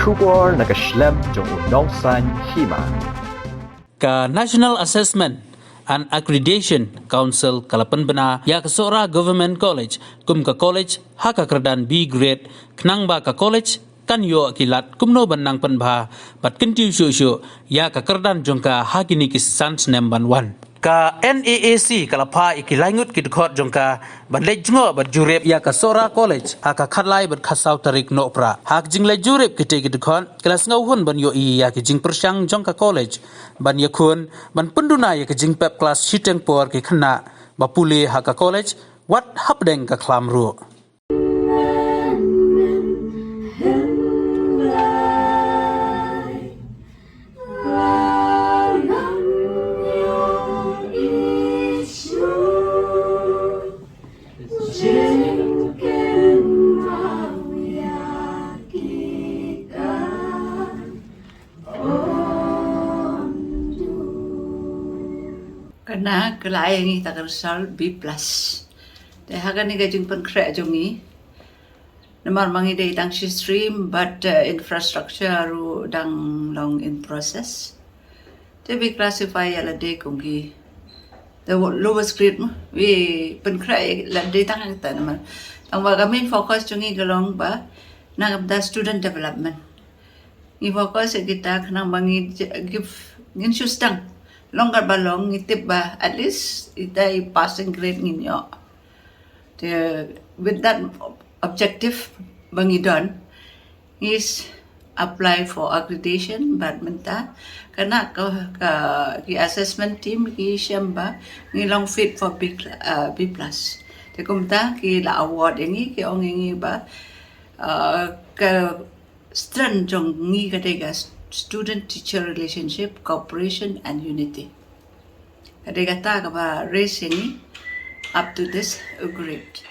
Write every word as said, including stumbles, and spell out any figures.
Khubor na ka shlem jong u nongsan hima. Ka National Assessment and Accreditation Council ka la pynbna ïa ka Sohra Government College kum ka college ha ka kyrdan B grade, khnang ba ka college kan ïoh ki lad kumno ban nang pynbha bad kyntiew shuh shuh ïa ka kyrdan jong ka ha kine ki san snem ban wan. Ka N A A C ka la phah ïa ki lai ngut ki dkhot jong ka ban leit jngoh bad jurip ïa ka Sohra College ha ka khatlai bad khatsaw tarik Nohprah. Ha ka jingleit jurip kitei ki dkhot ki la sngewhun ban ïohi ïa ki jingpyrshang jong ka college ban ïakhun ban pynduna ïa ka jingpep klas shiteng por ki khynnah ba pule ha ka college wat hapdeng ka khlam ruh. Kane ka la ai ïa ngi ta ka result B plus. Te ha kane ka jingpynkhreh jong ngi, namar ma ngi dei tang shi stream bad, eh, infrastructure ruh dang long in process. Te phi classify ïa lade kum ki the lowest grade mo, phi pynkhreh ïa lade tang kata namar tang ba ka main focus jong ngi ka long ba na ka bynta student development. Ngi focus ïa kita khnang ba ngi j-, give, ngin shu sdang. Long kat ba long, ngi tip ba at least ita i passing grade ngin ïoh. Te with that objective ba ngi don, ngi s-, apply for accreditation bad mynta kane ka, ka, ki assessment team ki shem ba ngi long fit for B cl-, uh, B plus. Te kumta ki la award ïa ngi, ki ong ïa ngi ba, uh, ka strength jong ngi ka dei ka student teacher relationship, cooperation and unity. Ka dei kata kaba raise ïa ngi up to this grade.